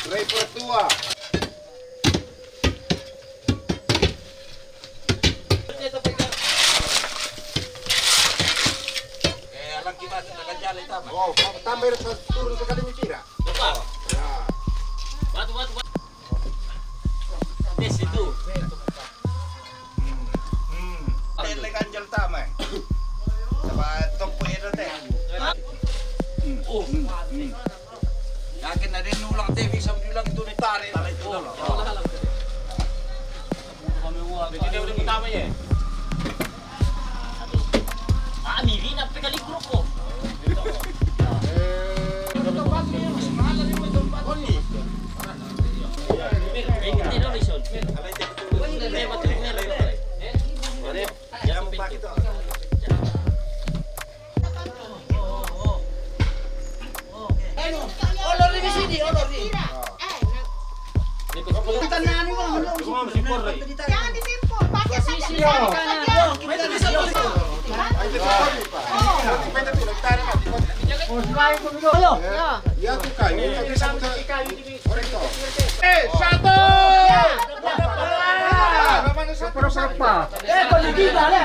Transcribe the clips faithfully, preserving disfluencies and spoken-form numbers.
Ray Pertua. Eh, alang kita, kita kan jalan, tama. Oh, tambah turun sekali mikir. Coba. Ya. Batu, batu, batu. Tes itu. Hmm. Hmm. Tele ganjal tama. Coba topo itu teh. Hmm. Oh. Hmm. Hmm. Yakin ada yang ulang teh bisa bilang itu ditarik. Tarik itu loh. Jadi dia udah pertama ya. Ah, miri na pe kali grupo. Anu, olor di sini, olor di. Kita nani, Bang, belum. Jangan ditimpuk, pakai saja. Iya. Kita bisa. Oh, selain itu. Ayo. Ya, tuh, Kak, ini bisa kita. Eh, satu. Satu. Eh, kau di kita, le.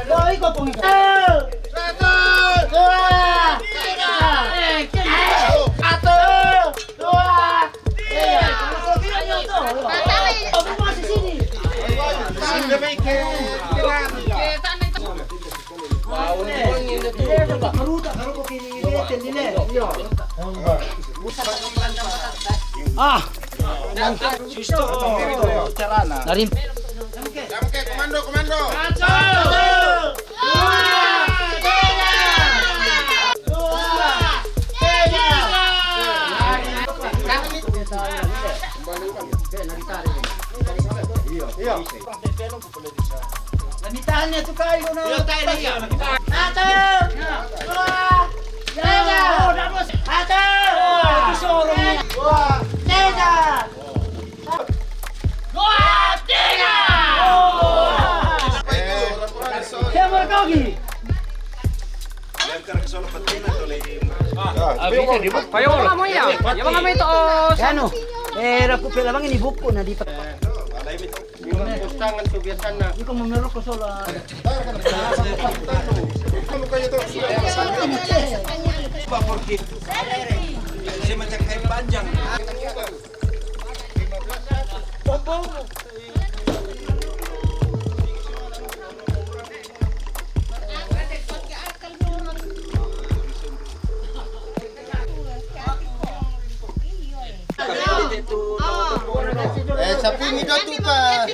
Kau ikut pun. Satu. Dua. Tiga. Eh, satu. Dua. Tiga. Kalau kau bilang, ayo, tuh. Kau masih sini. Sini, baik. Ah. Narim. Komando, komando. Iya. Lamitahan niya, tukay ko na. Iya, tayo na iya. Satu! Dua! Tiga! Oh, tapos! Satu! Dua! Tiga! Dua! Tiga! Siya, Marcogi! Ah, bisa di ba? Payo. Ano mo yan? Yan mo naman ito, oh. Ano? Eh, rapu pela bang ini buku na di pa. Yung gustangan to, biyasan na. Ikaw, mamero ko sa la. Ba, porque si macam kain panjang. Eh, sapingi daw tu pa.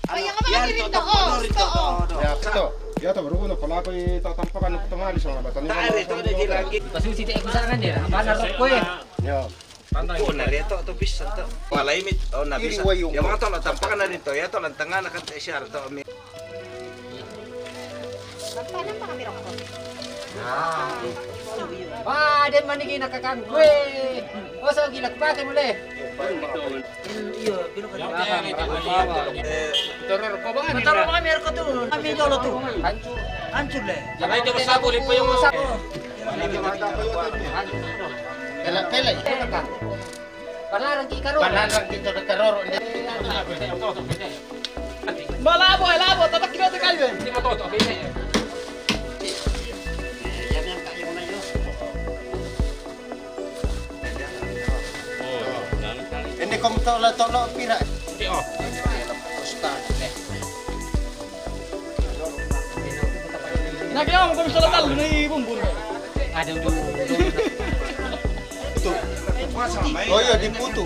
Kaya nga ba, yan, dito, dito, oh, dito, dito, oh. Ya, ito. Ya, ito, baru ko na pala ko itatampakan ng tumali sa mga bata nila. Tari, ito na, di lagi. Kasi si Teko sa akin, eh. Ang banner ko, eh. Ya. Tantang. Oh, narito, ito, bis, ito. Walay mit, oh, nabisa. Iri wayong. Yung mga to, natampakan na rin to. Ya, to, lantangan, nakanta siya, to, mi- Paano pa kami rin? Ah. Ah, din manigi nakakangkwe. O, so, gilak pa, kay muli. Iyo, bilo ka. Toror ko ba? Toror ko, meron ko to. Kami dolo to. Hancur. Hancur le. Sabay ito, masabol, ito yung masabol. Pela, pela. Panaran ki karoro. Panaran ki to karoro. Malabo, malabo, tatak kilo to kayo eh. Hindi mo to, to, hindi. Hindi ko to la to lo pira. Hindi, oh. Basta, eh. Naglawan ko sa latal, may bumbun. Ada dulu. Ito. Oh, iya, di puto.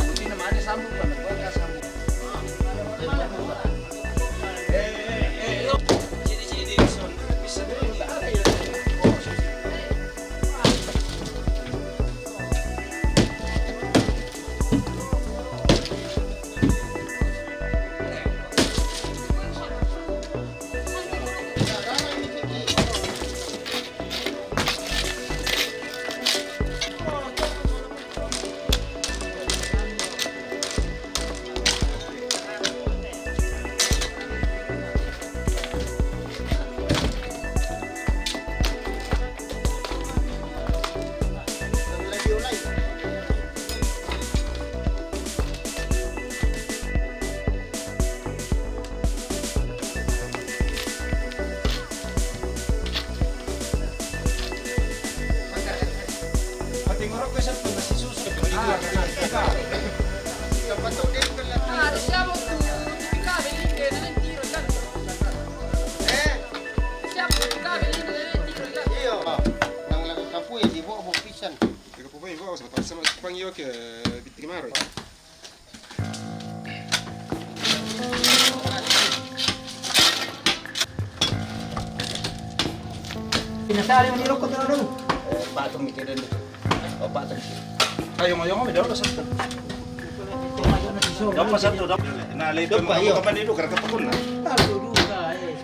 Ah, siamo tutti cavoli che non tiro tanto. Eh? Siamo tutti cavoli che non tiro tanto. Io, nang lagu kampung di Bobo Pisan. Lagu kampung di Bobo, sama-sama Jepang yo ke Bitrimaro. Pinasali mo ni Rocco to, ano? Patung mi kira dito. O, patung mi kira. Ayo, ayo, ayo, daw, pasal to. Daw, pasal to, daw. Na, late mo, iyo. Kapan dito, karga pa ko na. Talo, duga, eh.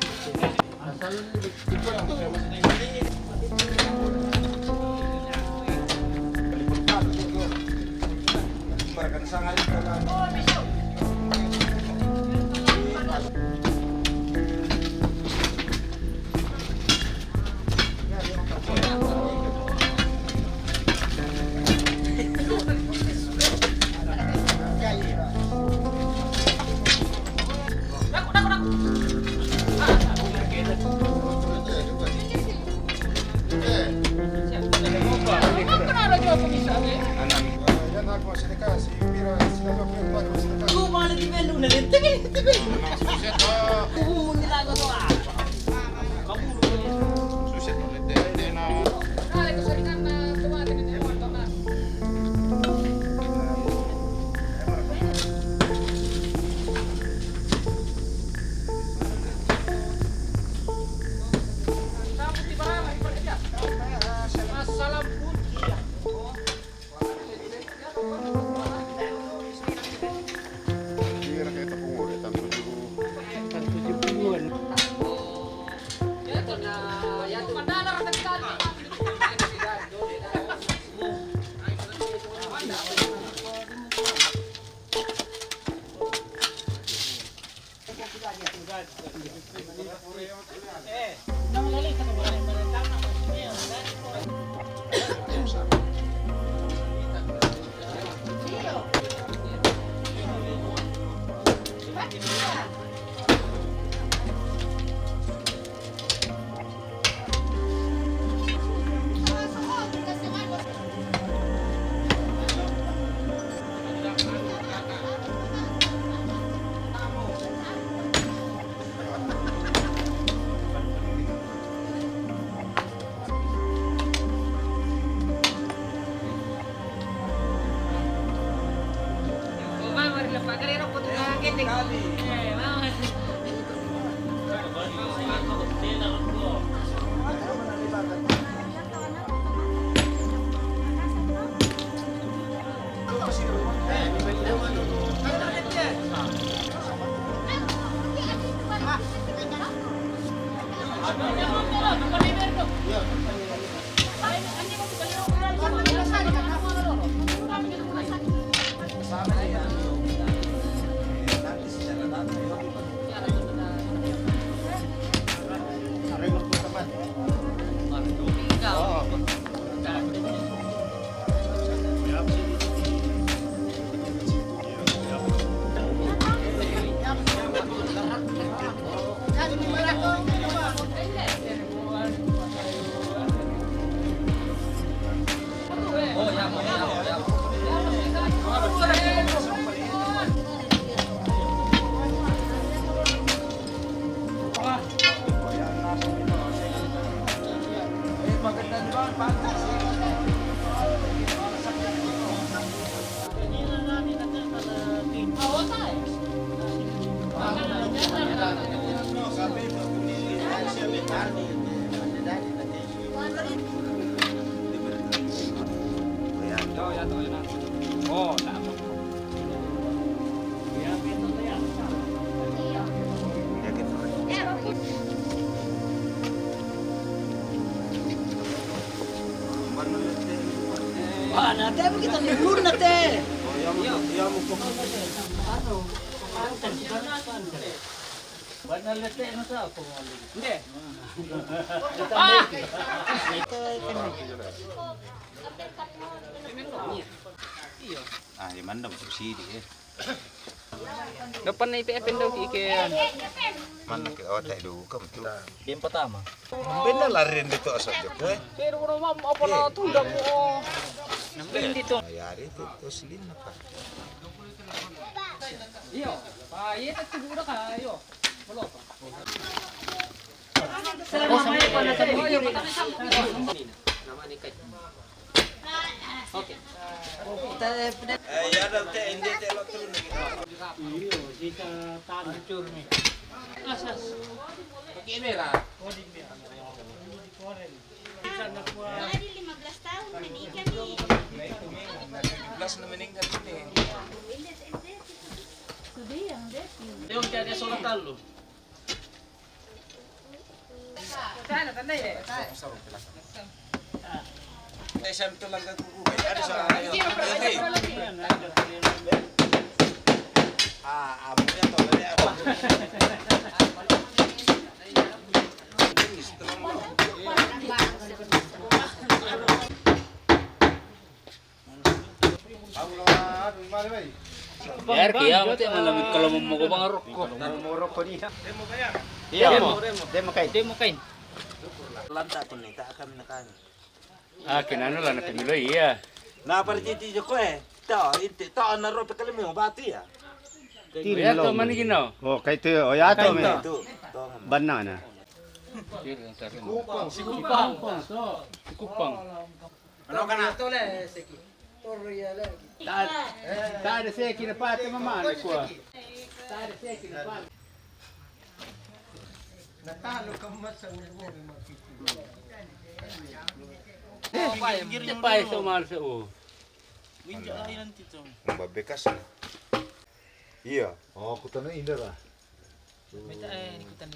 Wah, na te, kita ni ulun na te. Ano, pantai, pantai. Buat na lete na sa ako. Hindi. Ah! Ah, di man daw subsidi eh. Dapan na ipi-epin daw ki ikian. Man ke otak du kam tu. Game pertama. Benar lari dito sa jok eh. Pero ano, ma'am, apa na tunda mo? Nang hindi to. Mayari to, to silin na pa. Iyo, pa, iya, tatlo na ka, iyo. Wala pa. Jadi lima belas tahun menikah nih. Lima belas na meninggal ini. Sudah yang dia. Yung kaya sono talo. Biar kaya mo tayo, malamig ka lang mo ko mga rokko. Iya, demo, demo kay. Demo kay. Lanta ko ni, ta kami na kami. Ah, kinano lang na pimiloy, iya. Na para titi ko eh. Ta, inte, ta na ro pa kami mo bati ya. Iya to manigino. Oh, kay to, oh, ya to me. Banana. Kupang, si Kupang. Kupang. Ano ka na? Ito le, seki. Torya le. Dad, dad, seki na pati mama na kwa. Dad, seki na pati. Natalo ka mo sa ulo mo, mga piti. Hindi pa ito mahal sa o. Hindi, ay, lang tito. Ang babekas na. Iya. Oh, kutano indara.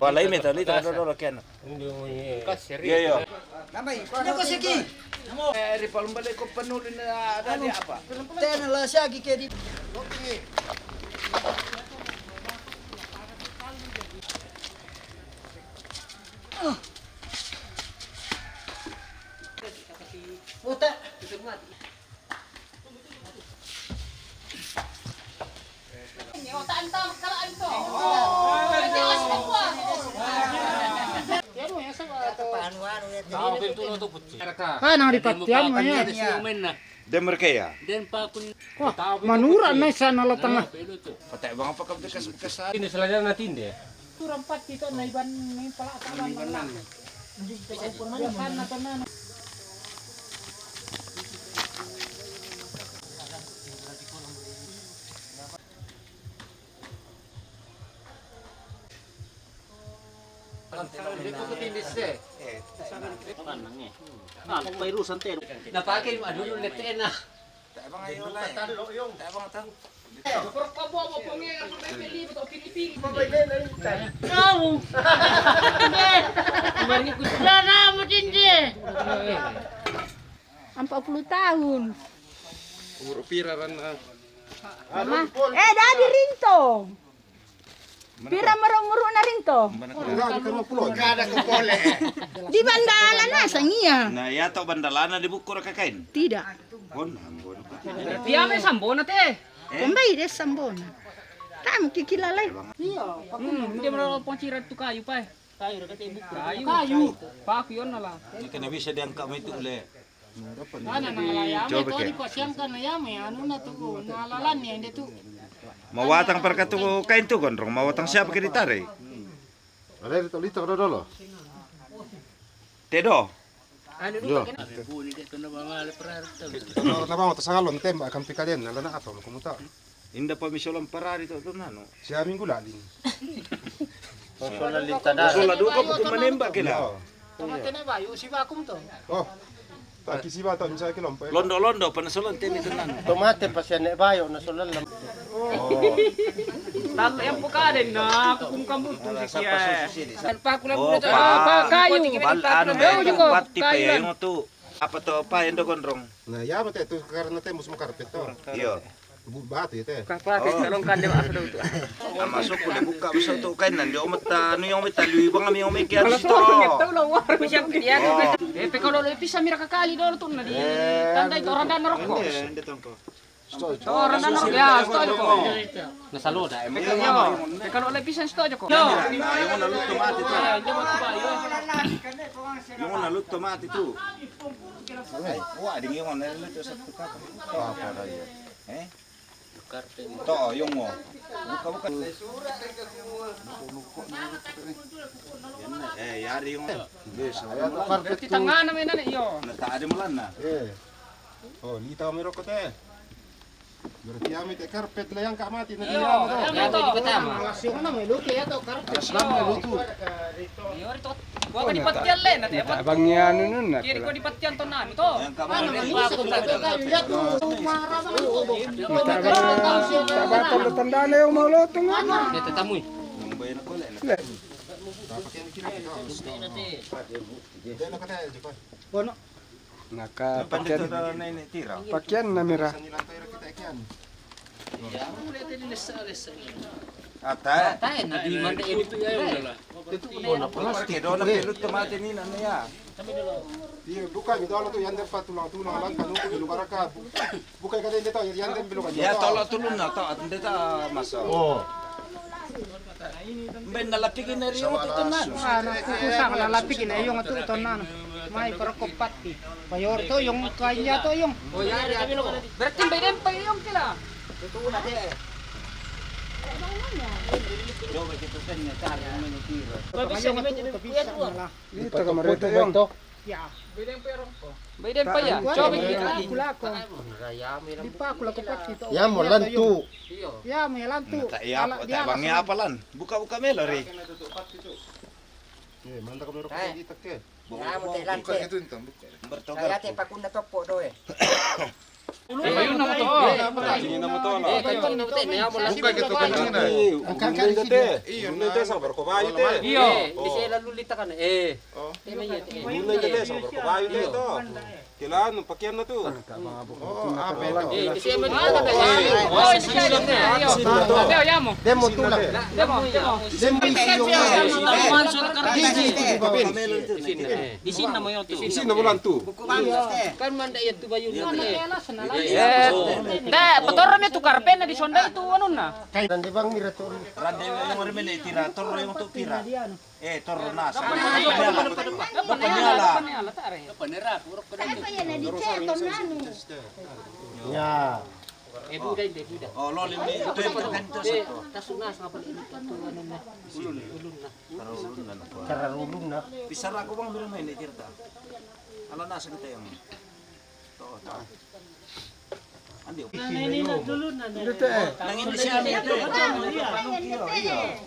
Wala, imi, tali, tali, tali, tali, tali. Iya, iya. Namay, ano ko, sige? Eh, di pa lumbalik ko panuli na, ano, di apa? Tena la siya, gi kedi. Puta. Ah, nang ripatian mo yan. Demer kaya. Wah, manura na sana latang na. Patay bang apa kabekas-bekas. Ini selanjutnya nanti deh. Kurang pati to na iban ni pala ka ban man. Kan na to na. Napake mo, ano yung letena? Tabang ayo lang. Tabang tang. Kau. Wala na mo, Tindi. Ampat puluh tahun. Umur pira ran na? Mama. Eh, dadi rinto. Pira maro-maro na rinto? Kada ka pole. Di bandala na sangia. Na iya to bandalana di buku ra kakain. Tidak. Bona, bona. Dia me sambona te. Kumbai de sambona. Tamu kikilalai. Iya. Hmm, dia maro pon cirat tu kayu pa. Kayu ra kate buku. Kayu. Kayu. Paku yon na la. Ini kena bisa diangkat itu le. Ana na la ya me to di pasiangkan na ya me anu na tu na lalan ni ande tu. Mawatang parka tu kain tu kon rong mawatang siapa ke ditare. Ada itu lito do dolo. Tedo. Anu du. Kalau na bang tasagalon tembak kan pikaden na lana ato kumuta. Inda pa misolang parari to to nano. Siya minggu lalin. Sola linta da. Sola duka buku menembak kela. Tama tene bayu si bakum to. Oh. Taki si ba to misalnya kilompo. Londo-londo pa nasolang tene to nano. Tomate pa siya ne bayo na sola lam. Tata yang pokaden na kukum kambut tu siya. Kan pa kulang. Oh, pa kayu. Bal anu pati pa yung tu. Apa to pa endo gondrong. Na ya mate tu karena tembus mo karpet to. Iyo. Bu batu ya te. Kapa ke salong kan de asa do tu. Ama soko le buka biso tu kain nan de ometa nu yang meta lui bang ami omeki harus to. Eh, pe kalau le pisa mira kakali do tu na di tanda itu orang dan rokok. Ende tongko. Sto, sto, ora na, ya, sto ko. Na saloda. Io, e kalau lebih sen sto ko. Io na lutto mate tu. Io na lutto mate tu. Eh, wah, di io na lutto satu kapa. Apa dah ya? Eh? To, io mo. Buka, buka. Eh, ya, di io. Berarti tangan na io. Na ta ada malanna. Eh. Oh, lita mi roko te. Berarti ami te karpet le yang ka mati na dia to. Yang to di pertama. Langsung na mi lutu ya to karpet. Aras lama lutu. Io, ri to. Gua kan di patian le na te. Abang ya anu nun na. Kiri gua di patian to nanu to. Yang ka mati. Tabatan tandana yang mau lotong. Dia tetamui. Bono. Naka pakian, pakian na mira. Ata. Ata na di mande ini. Bona plastik. Perché dona pelutto mate ni na ya. Io, buka mi dolo tu, yande pa tulang-tulang lang kanu ku bilu baraka. Buka ka dende to, yande bilu ka. Ya, tolo tulunna to, dende ta masa. Oh. Ben na lapiki na rio tu tonan. Ana ku sa na lapiki na io tu tonan. Mai para ko patti. Payor to io, kaya to io. Oh, ya, ya, ya. Berarti beden pa io kila. Itu na de. Coba kita tanya cari yang ini tiro. Bisa, bisa. Io ka marete io. Ya. Beden pa ya. Coba kita. Kula ko. Di pa kula ko patti to. Ya mo lantu. Ya mo lantu. Ta ya, ta bang ya apa lan? Buka-buka melo ri. Eh, manda ka mero kita ke. Ya mo te lantu. Buka itu intan, buka. Saya te pakunna toppo doe. Bayunna mo to. Kancingna mo to. Eh, kancingna mo to. Buka gitu kancingna. Angkat te. Io, te sabar ko bayu te. Io. Bisa lalu litakan. Eh. Oh. Te mai te. Te sabar ko bayu te to. Kila anu pakianna tu. Oh, apa itu? Eh, bisa mai. Oh, ini. Demo tulang. Demo, demo. Demo. Di sini na mo io tu. Di sini na mo lantu. Kan manda io tu bayu. Eh. Deh, patorro mi tu karpena di sonda itu anunna. Kai rande bang mira tu. Rande yang mene tira torro yang tu pira. Eh, torro nasa. Depan, depan, depan, depan. Depan, depan, depan. Depan era, pura kena. Apa ya na di ceton anu? Ya. Eh, buda, eh, buda. Oh, lo limi itu yang tergantung satu. Tasuna sama pun itu tu anu na. Ulun, ulun na. Cara ulun na. Cara ulun na. Bisa aku bang belum main di cerita. Kalau nasa kita yang. To, to. Ande. Nang ini na dulu na. Nangin di siya. Iya. Iya.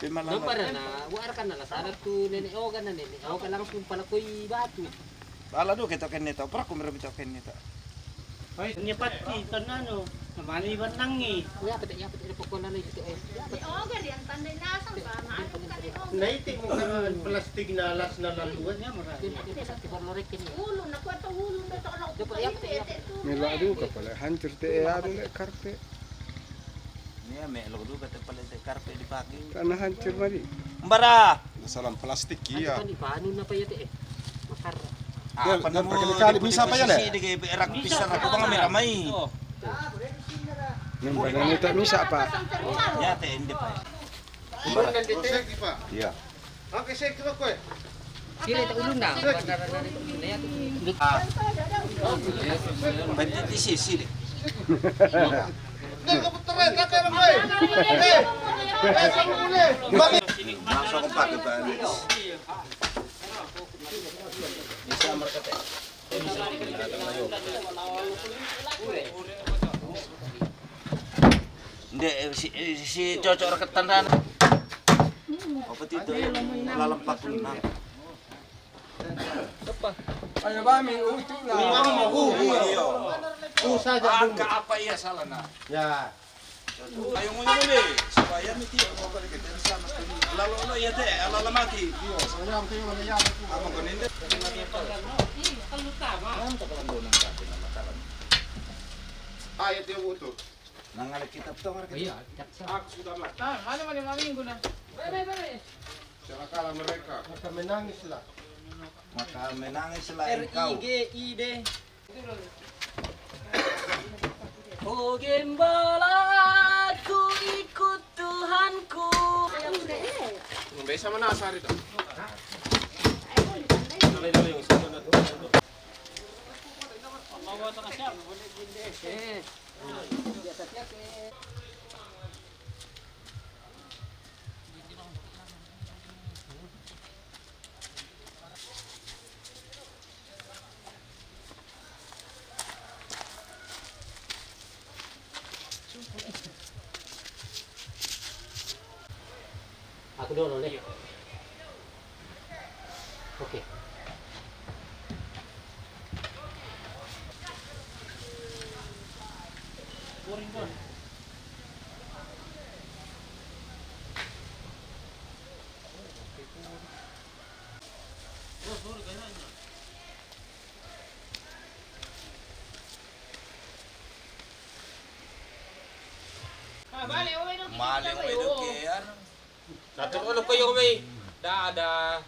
Pemalaman. Nang para na, wa arkan na la sana tu nene oga na nene oga langsung pala koi batu. Bala do kita kene to, prak kumira kita kene to. Nya patti tanano, namani banangi. Ya pete, ya pete, pokona ni pete. Oga di antande nasang ba, maanu kane oga. Na iti mo kan plastik na las na laluan ya mara. Ulu na kuat ulu na to. Mela adu ka pala hancur te anu le karpe. Iya, me lo duka te pale te karpe dipake. Karena hancur mari. Mbara. Salam plastik iya. Kan ipanu na pa iya te. Makar. Ah, ya, panu berkali-kali bisa pa iya le. Di ke erak bisa aku bang merah mai. Yang badan itu bisa pa. Ya te ende pa. Mbara. Iya. Oke, saya kira kue. Sini tak ulun dah. Berarti di sini sini. Ini kebetulan tak ada kue. Eh, eh, sama boleh. Masuk empat ke Pak Anies. Bisa mereka. Nde, eh, si, eh, si cocok reketan dan. Apa itu? Lalam patungan. Ayo bami utuk lah. Iya. Usaha jagung. Angka apa iya salah na? Ya. Ayo ngomong deh, supaya miti mau balik ke desa mas. Lalu lo iya teh, ala mati. Iya, saya yang teh mana ya? Apa kau nende? Iya, kalau utama. Mantap kalau dona tapi nama kalam. Ayo dia utuk. Nang ada kitab to, ada kitab. Iya, kitab. Aku sudah mati. Nah, mana, mana, mana minggu nah? Bebe, bebe. Celakalah mereka. Maka menangislah. Maka menangislah engkau. R I G I D. Oh gembala, ku ikut Tuhanku. Bisa mana sehari tak? Aku dulu nih. Oke. Mali, owe, dok, mali, owe, dok, ya. Satu dulu ko yung may dada.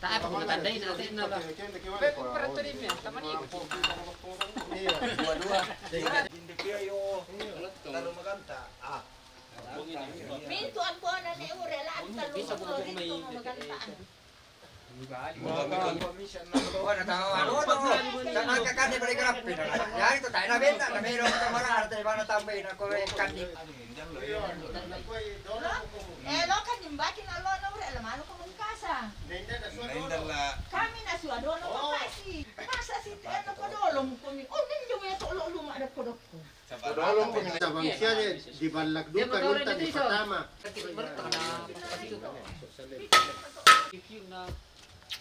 Tak apa ko natanday na atin na ba? Pero, pero to din yan, tama ni. Dua-dua. Hindi kaya yung talo maganta. Ah. Mintu ang buwan na ni Ure, ala ang talo ko dito magantaan. Wala tao, ano, ano, ano. Sa nagkakasya pa rin grabe na. Yan, ito tayo na benta, na meron ka mara, arte ba na tambay na ko eh, kandi. Eh, lo kan yung bakin alo na ure, alam ano ko mong kasa. Kami na suwado na ko kasi. Kasa si ano ko dolo mo ko mi. Oh, ninyo mo ito lo luma na ko dok. Padahal ang pagkasabang siya, eh, di balak doon, kanunta, di patama.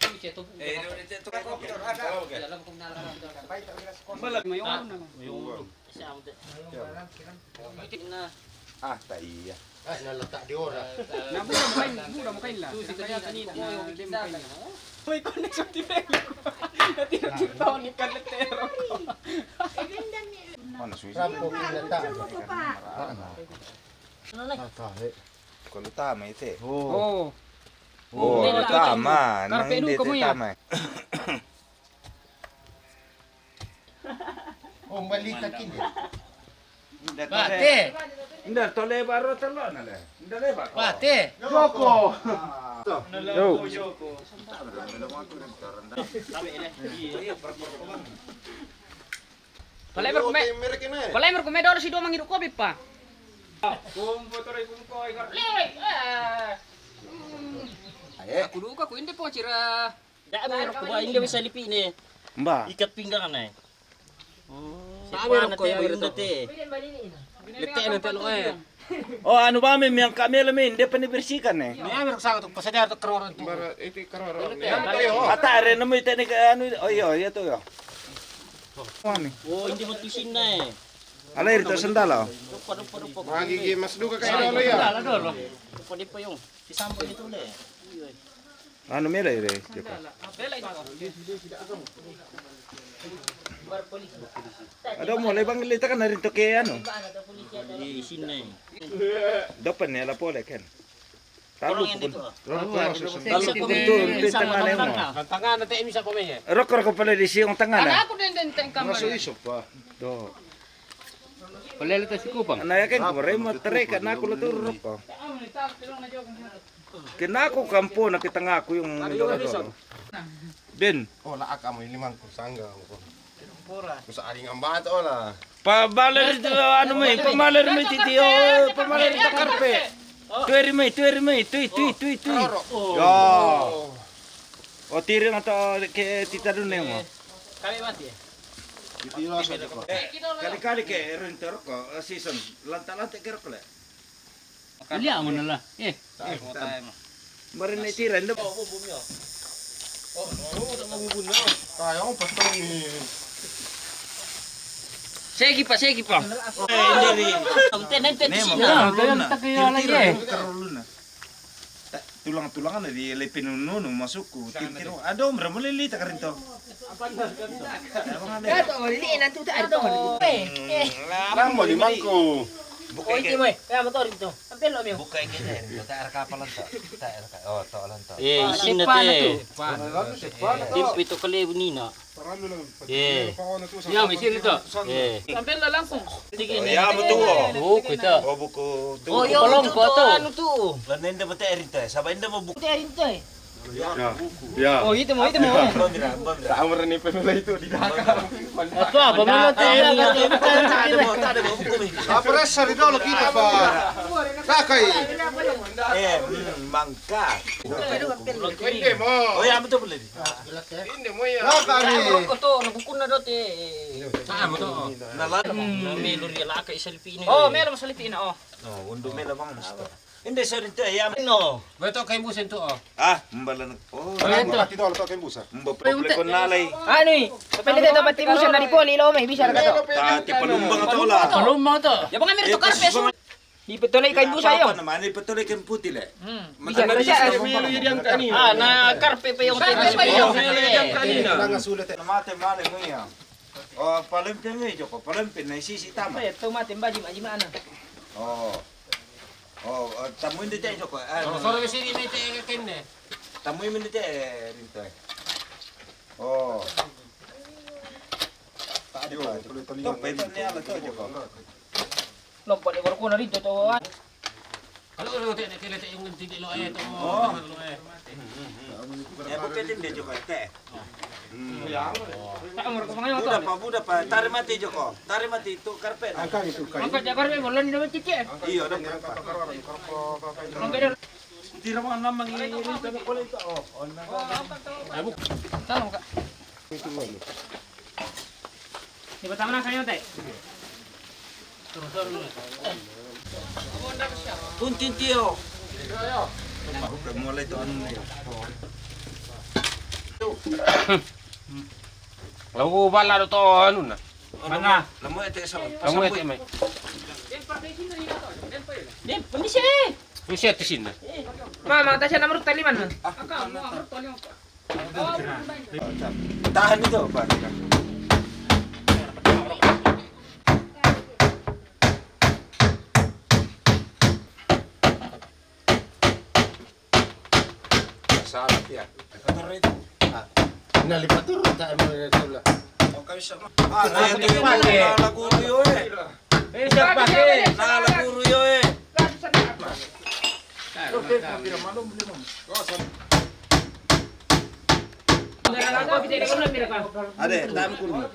Eh, no, ito, ito, ito, ito. May ulo na. Ah, taiya. Ay, nalata di ora. Na, mura mo kain, mura mo kain la. Kaya kanina, na, di mo kain la. May connection di ba? Natira-tira ni kalatero. Ano, Swiss? Rapo, pinata. Ano na? Ah, tahe. Kung tama ito eh. Oo. Oo. Oo, tama. Nang hindi tama eh. Oh, balik ka kini. Pate. Hindi, tole ba ro tolo na le. Hindi le ba ko. Pate. Yoko. Yo. Palai mer kume. Palai mer kume dolo si dua mangiru kopi pa. Kung foto rin kung ko ay karle. Aku duka ku inde po cira. Ya, ame rokko ba, inda bisa lipi ne. Mba. Ikat pinggang ne. Oh. Ame rokko ba, inda te. Lete ne telo eh. Oh, anu ba, me yang kami le me, inda pa ni bersihkan ne. Me ame rokko sangat tu, pasada tu keroran tu. Bara itu keroran. Ata are nemu ite ne ke anu, oh iya, iya tu ya. Mami. Oh, inda matusin ne. Ala iri to sendala. Dopa, dopa, dopa. Magi gi mas duka kayak dolo ya. Sendala dolo. Dopa, dopa yung. Isambung itu le. Anu mele ire, Joko. Ada mo le bang le takan na rin to ke anu. Di sini. Dopan ne la pole ken. Talu pun. Talu pun tu, tu tengah ne mo. Tangan nanti bisa pome ya. Rokok rokok pale di siung tengah na. Aku den den tengkam. Masuk iso pa. Do. Pale le ta si kupang. Na ya ken ko re mo tre ka na ko le tu rokok. Kena aku kampo na kita ngaku yung dolo-dolo. Ben. Oh, la aka mo limang ko sangga ko. Kusa aring ambato la. Pabale ri anu mai, pamale ri mai titi, oh, pamale ri takarpe. Tueri mai, tueri mai, tui, tui, tui, tui. Ya. O tiri na to ke tita dun ne mo. Kali mati. Kali-kali ke rin terko season. Lanta-lanta ke rokole. Lihat mana lah. Eh. Mari ne tira ndo. Tayo ang patong ni. Segi pa, segi pa. Tenten, tenten sina. Tayo ang takiyo lagi eh. Tulang-tulangan di le pinunu masukku. Tiro. Ado mera mo le le takarinto. Kato le na tuta ado. Ramo limangku. Buka Oh, ike. Iti mo eh. Kaya mo to rin to. Ang pelo mo. Buka ike te. Tae ra kapal to. Tae ra ka-, oh, to lang to. Eh, isin na te. Timpi to kale bunina. Eh. Ya, may isin to. Eh. Ang pelo langsung. Sige. Oh, ya mo to. Oh, kita. Oh, buku to. Oh, yo, palong ko to. Ano to? Lan ende mo te rin to. Saba ende mo buku. Te rin to eh. Ya. Ya. Oh, ito mo, ito mo. Bang, bang, bang. Sa amra ni pemela itu di Dakar. Ito, ah, pamela to. Tae ra mo, tae ra mo, buku mi. Apresa di dolo kita pa. Takai. Eh, hmm, mangka. Ende mo. Oh, ya, betul, betul. Ende mo ya. Takai. Ko to, na buku na dote. Sa mo to. Na la. Hmm, melo ri la ka isalipi ini. Oh, melo mo salipi ina, oh. Oh, undo melo bang musto. Ende, sorry, to, ya. No. Beto kain busen to, oh. Ah, mbala na. Oh, Beto. Mati dolo to kain busa. Mba problema ko nalai. Anu, pwede to pati busa na di poli lo, may bisa ka to. Tati palumbang to la. Palumbang to. Ya, bang amir to kasi kasi. Di petolai kain busa yo. Apa namanya? Petolai kain putih le. Hmm. Bisa ka siya. Melo yang kanina. Ah, na karpe pa yung kain busa. Melo yang kanina. Nang sulit. Mate male mo ya. Oh, palempe mi Joko, palempe na sisi tama. Eh, to mate mbaji maji mana. Oh. Oh, eh, tamu inde te Joko. Eh, soro, soro sini mi te kenne. Tamu inde te rinto. Oh. Tadi pa. To pe ne ala to Joko. Lompat di baru kuna rinto to. Kalau orang te ne kele te yung tindi lo eh to. Oh. Lo eh. Eh, bukan inde Joko te. Buda pa, buda pa. Tari mati Joko. Tari mati tu karpe. Angkat itu kain. Angkat ya karpe, bolan ni dapat cici. Iyo, dapat karpe. Angkat dah. Tira mo namang ini, ini, ini, ini, oh, oh, na. Tanong ka. Di ba tama na kayo, te? Kuntintiyo. Mulai to ano na yun. Lagu bala do to anu na. Mana? Lamu ete sa. Lamu ete mai. Di, permisi. Permisi ate sini. Mama, tasya nomor taliman. Tahan itu, Pak. Salah ya. Ah, nalipat turun tak emang sula. Ah, na lagu yo eh. Eh, siapa sih? Na lagu yo eh. Ade, tan kurma.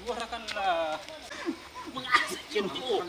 Dua rakan lah. Mengasah cintu.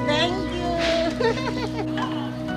Thank you.